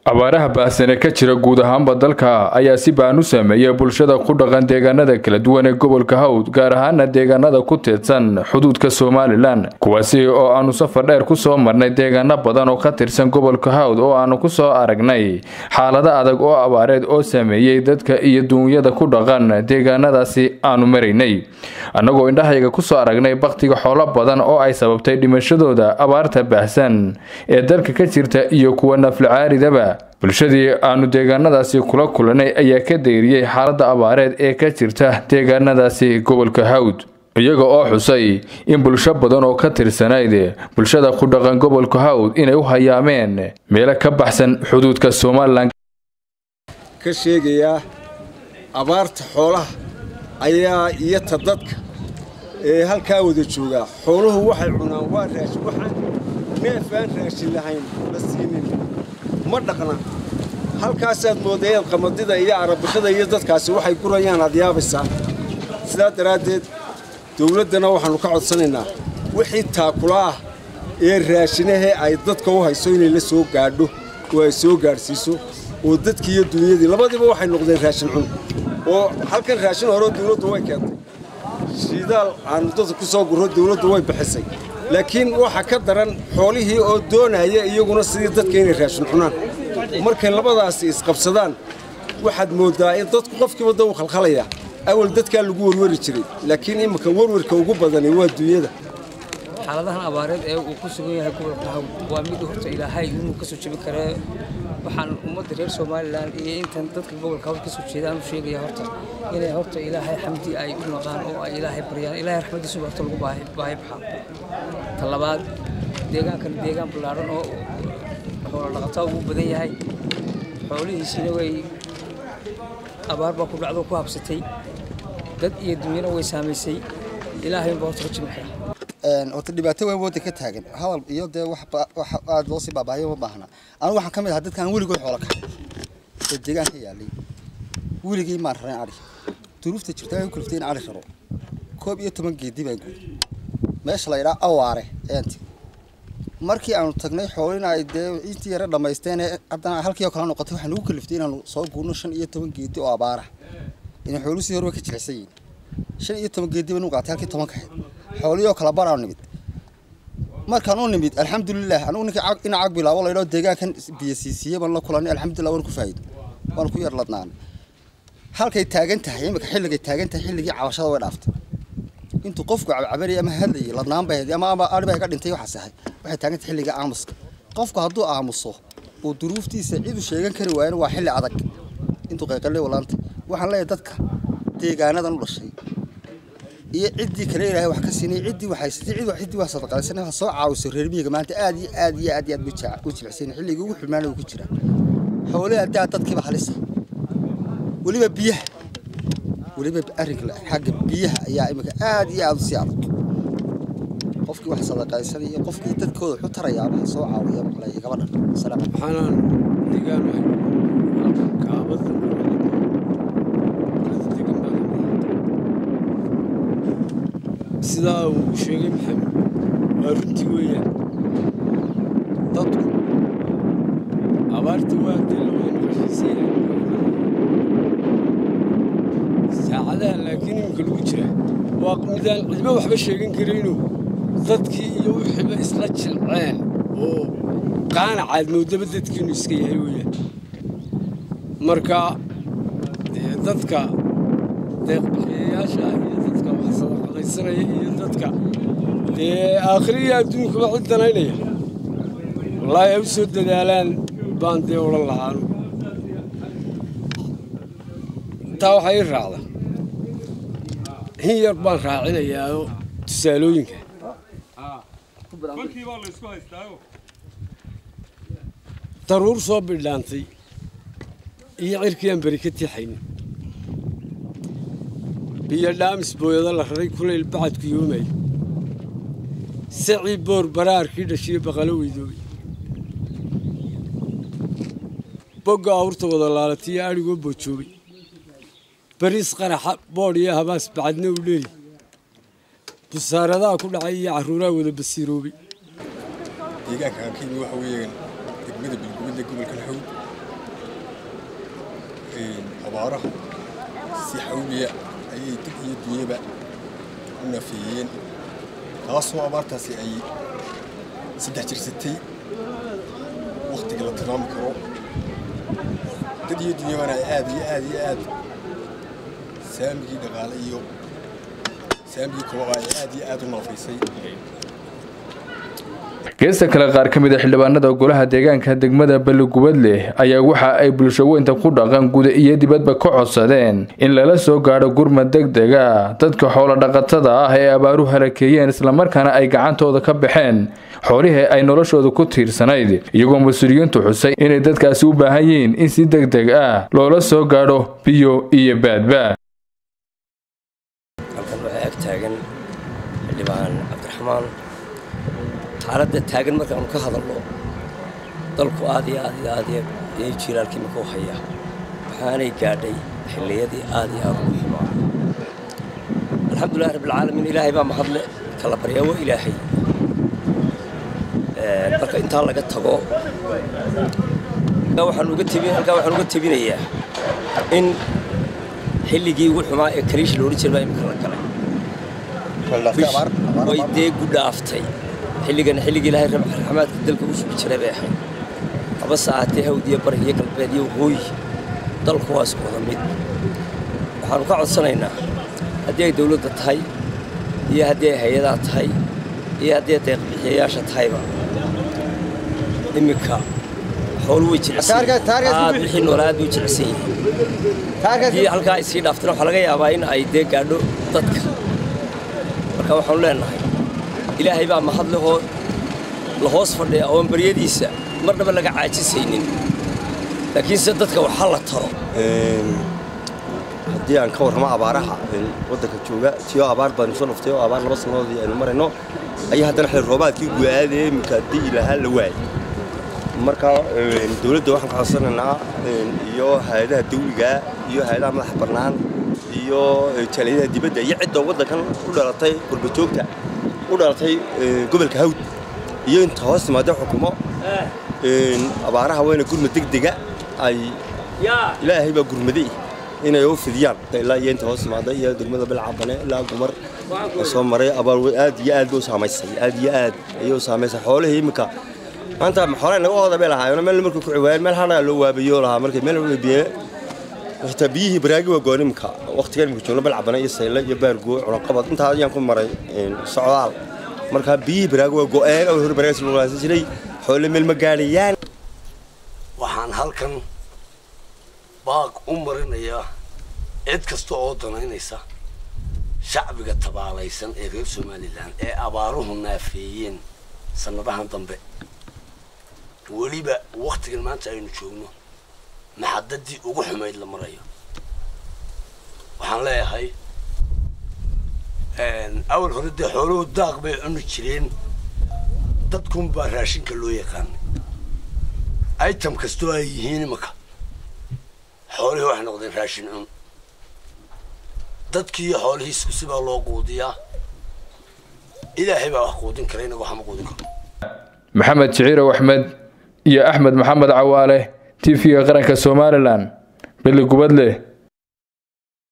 Abaaraha baahsan ee ka jira guud ahaanba dalka ayaa si ba'an u saameeyay bulshada ku dhaqan deegaanada kala duwan ee gobolka Hawd, gaar ahaana deegaanada ku teedsan xuduudka Somaliland, kuwaasi oo aanu safar dheer ku soo marnay deegaano badan oo ka tirsan gobolka Hawd oo aanu ku soo aragnay xaalado adag oo abaareed oo saameeyay dadka iyo duunyada ku dhaqan deegaanadaasi aanu maraynay, annagoo indhahayga ku soo aragnay bakhtiga xoolo badan oo ay sababtay dhimashadooda abaarta baahsan ee dalka ka jirta iyo kuwa naflacaaridaba. Bulshadii aanu deegaanadaasi kula kulanay ayaa ka dayriyey xaaladda abaareed ee ka jirta deegaanadaasi gobolka Hawd, iyaga oo xusay in bulsho badan oo ka tirsanayd bulshada ku dhaqan gobolka Hawd inay u hayaameen meelo ka baxsan xuduudka Somaliland. Ka sheegayaa abaarta xoolaha ayaa iyo ta dadka ee halkaa wada joogaa. Xooluhu waxay cunaan waa raashin, waxaan neefaan raashin lahayn la siinin ma dhaqna. Halkaasaad moodayaad qamadida iyo arabikada iyo dadkaasi waxay gurayaan aad yaabaysaa. Sidaa daraaddeed dawladdana waxaannu ka codsanaynaa wixii taakula ah ee raashinahee ay dadka u hayso inay la soo gaadho oo ay soo gaadhsiiso, oo dadkii iyo duunyadii labadiiba waxay noqdeen raashin cun. Oo halkan raashin horeo dawladdu way keentay, shidaal aanu dadka ku soo gurro dawladdu way bixisay, laakiin waxa ka daran xoolihii oo doonaya iyaguna sidii dadka inay raashin cunaan. Markay labadaasi isqabsadaan waxaad mooddaa in dadku qofkiiba da uu khalkhalaya. Awal dadkaa lagu werweri jiray, laakiin iminka werwerka ugu badani waa duunyada. Xaaladahan abaareed ee uu ku sugan yahay gobolka Hawd waa mid horta Ilaahay inuu ka soo jebi karee. Waxaan ummadda reer Somaliland iyo intan dadka gobolka Hawd ka soo jeeda aan u sheegaya horta inay horta Ilaahay xamdi ay u naqaan oo ay Ilaahay baryaan. Ilaahay raxmadiisu horta lagu baahi baxaa. Ta labaad, deegaankan deegaan ballaaran oo xoolo dhaqataa ugu badan yahay, xoolihiisiina way abaar baa ku dhacdo ku habsatay, dad iyo dunyana way saamaysay. Ilaahay unbaa horta ka jebin karaa. Horta dhibaato weyn waddan ka taagan, hadal iyo dee wax aad loo sii baabaahiyo ma baahna. Anigu waxaan ka mid ahaa dadkaan weligood xoolo ka ee deegaanka yaalay, weligii maan rarin adhi. Duruufta jirta ay ku kaliftay in adhi raro. 11 geedi baan guuray meesha la yidhaha Awaare ayaan tegey. Markii aanu tagnay xoolina ay dee intii yara dhammaysteen, haddana halkii oo kala noqotay, waxaa nagu kaliftay inaanu soo guurno 15 geedi oo abaara inay xooluhu sidii hore way ka jilicsan yihiin. 15 geedi baan u qaatay halkii 10 ka ahayd. Xoolihii oo kala baraanu nimid. Markaan u nimid, alxamdulilah, anigu ninka ina cag bilaabo la yidhaho deegaankan biyo siisiiye baan la kulanay. Alxamdulilah, waan ku faa'iido, waan ku yar ladnaanay. Halkay taagan tahay imika, xilligay taagan tahay, xilligii cabashada way dhaaftay. Intuu qofku cabcabanayay ama hadlayay ladnaan bay ahayd ama ari baa iga dhintay, waxaas ahay. Waxay taagan tahay xilliga aamuska. Qofku hadduu aamuso uu duruuftiisa cid u sheegan kari waayana waa xilli adag intuu qayqalay walaanta. Waxaan leeyahay dadka deegaanadan u dhashay iyo ciddii kale Ilaahay wax ka siinay, ciddii wax haysatay, ciddii wax sadaqaysanay, wax soo caawiso reer miyiga. Maanta aad iyo aad iyo aad iyo aad buu jilicsan, xilligii ugu xumaana uu ku jiraa. Xoolaha haddaa dadkiiba halisa, weliba biyaha, weliba arrinka xagga biyaha ayaa imika aad iyo aad u sii adag. Qofkii wax sadaqaysanaya iyo qofkii dadkooda wax u tarayaaba ha soo caawiya maqlaya gabadhan. Salaam. Waxaanaan deegaan u ahay halkan kaabada degan baan. Sidaa uu u sheegay Maxamed waa runtii weeyaan, dadku abaarta waa dee la wada maqashiisan yahay saacadaha, laakiin iminka lagu jiraa waa midaan cidba waxba sheegan karayno, dadkii iyo wixiiba isla jilceen oo qaanacaad moodaba dadkiinu iska yahay weeyaan. Marka dee dadka deeqbixiyayaasha iyo dadka wax sadaqadaysanaya iyo dadka dee aakhiri iyo adduunkuba cid danaynaya, wallaahi ay u soo dadaalaan baan dee odhan lahaa anugu. Intaa waxaa ii raacda hin yar baan raacinayaa tusaalooyinka. Daruur soo bidhaantay iyo cirkii aan beri ka tixaynin, biyo dhaamis booyado la raray, kulayl bacadku yoomayo, sacii boor baraarkii dhashiyo baqalo weydoobay, bogga awrta wada laalatiyo adhigoo boojoobay, bariis qaraxa boodh iyo habaas bacadna u dheeri, busaaradaha ku dhacay iyo carruuraha wada basiiroobay. Deegaanka aan ka yimi waxa weeyaan degmada Bilgubadle, gobolkan Hawd. Abaarahu si xawliya ayay dad iyo dunyaba u nafeeyeen, taasoo abaartaasi ay 3 jirsatay wakhtiga la tilmaami karo, dad iyo dunyabana ay aad iyo aad iyo aad saamigii dhaqaale iyo saamigii kobaqa ay aad iyo aad u naafaysay. Geesta kale, qaar ka mid a xildhibaanada golaha deegaanka degmada Balligubadleh ayaa waxa ay bulshaweynta ku dhaqan guda iyo dibadba ka codsadeen in lala soo gaadho gurmad deg dega dadka xoolo dhaqatada ah ee abaaru halakeeyeen, islamarkaana ay gacantooda ka baxeen xoolihii ay noloshooda ku tiirsanayd, iyagoo mas-uuliyiintu xusay inay dadkaasi u baahan yihiin in si deg deg ah loola soo gaadho biyo iyo baadba. Halkan waxaa ag taagan xildhibaan Cabdiraxmaan. Xaaladda taagan markaanu ka hadalno, dalku aad iyo aad iyo aad iyo jiilaalkii maka u hayaa, waxaanay gaadhay xilliyadii aad iyo aad ugu xumaa. Alxamdulilahi rabbilcaalamiin, Ilaahay baa mahadle, kala baryaa waa Ilaahay. Marka intaa laga tago, waxaan uga tebin halkaa waxaan uga tebinayaa in xilligii ugu xumaa ee kaliish la odhan jiray baa imika la galay, way dee gudhaaftay xilligan. Xilligii Ilaahay raxmaadka dalka u shubi jiray bay ahayd, habase ahaatee hawd iyo bari iyo galbeed iyo waqooyi dalku waa isku wada mid. Waxaanu ka codsanaynaa haddii ay dawladda tahay iyo haddii ay hay-adaha tahay iyo haddii ay deeqbixiyayaasha tahayba, iminka xoolu way jilicsan, wixii noolaa aad bay u jilicsan yihiin. Haddii halkaa ay sii dhaaftana, waxaa laga yaabaa in ay dee gaadho dadka. Marka waxaanu leenahay Ilaahay baa mahad lehoo la hoos fadhiya oon baryadiisa marnaba laga caajisaynin, laakiinse dadka waxa la taro. Haddii aan ka warramo abaaraha waddanka jooga, tiyo abaar baanu soo dhuftay oo abaar 2 sannadoodii aynu marayno ayaa haddana xilli roobaadkii gu'aadee iminka haddii ilaahaa la waayay. Marka dawladda waxaan ka codsanaynaa iyo hay-adaha dawliga iyo hay-adaha madaxa bannaan iyo jaaliyadaha dibadda iyo cidda waddankan u dhalatay, qurbajoogta u dhalatay gobolka Hawd iyo inta hoos timaada xukumo, abaaraha wayna gurmad degdega ay Ilaahay baa gurmaday inay u fidiyaan ilaa iyo inta hoos timaada iyo degmada Bilcabane ilaa Gumar soo maray. Abaar aad iyo aad bay u saamaysay, aad iyo aad ayay u saamaysay xoolihii. Iminka maanta xoolaha naga ooda bay lahaayeen, meel markay ku ciwaayeen meel hadhaa loo waabayo lahaa, markay meel biyo xitaa biyihii baraagi waa goon. Iminka waqtigan imika joogno Balcabane iyo Sayle iyo Baargoo Cunaqabad intaa ayaan ku maray socdaal, marka biyihii baraagi waa go-een oo hore baraagis lagu raadsan jiray, xoole meel ma gaadhayaan. Waxaan halkan baaq u marinayaa cid kasta oo danaynaysa shacbiga tabaalaysan ee reer Somalilan ee abaaruhu naafeeyeen sannadahan dambe, weliba waktigan maanta aynu joogno maxadadii ugu xumayd la marayo. Waxaan leeyahay awal hore dee xooluhu daaq bay cuni jireen, dadkunbaa raashinka loo yaqaanay item kastoo ay yihiin. Imaka xoolihii waxay noqdeen raashin cun, dadkii iyo xoolihii isku sibaa loo quudiyaa. Ilaahay baa wax quudin kara, inaga waxma quudin karo. Maxamed Jiciirow Axmed iyo Axmed Maxamed Cawaale, TV-ga qaranka Somalilan, Bili Gubadleh.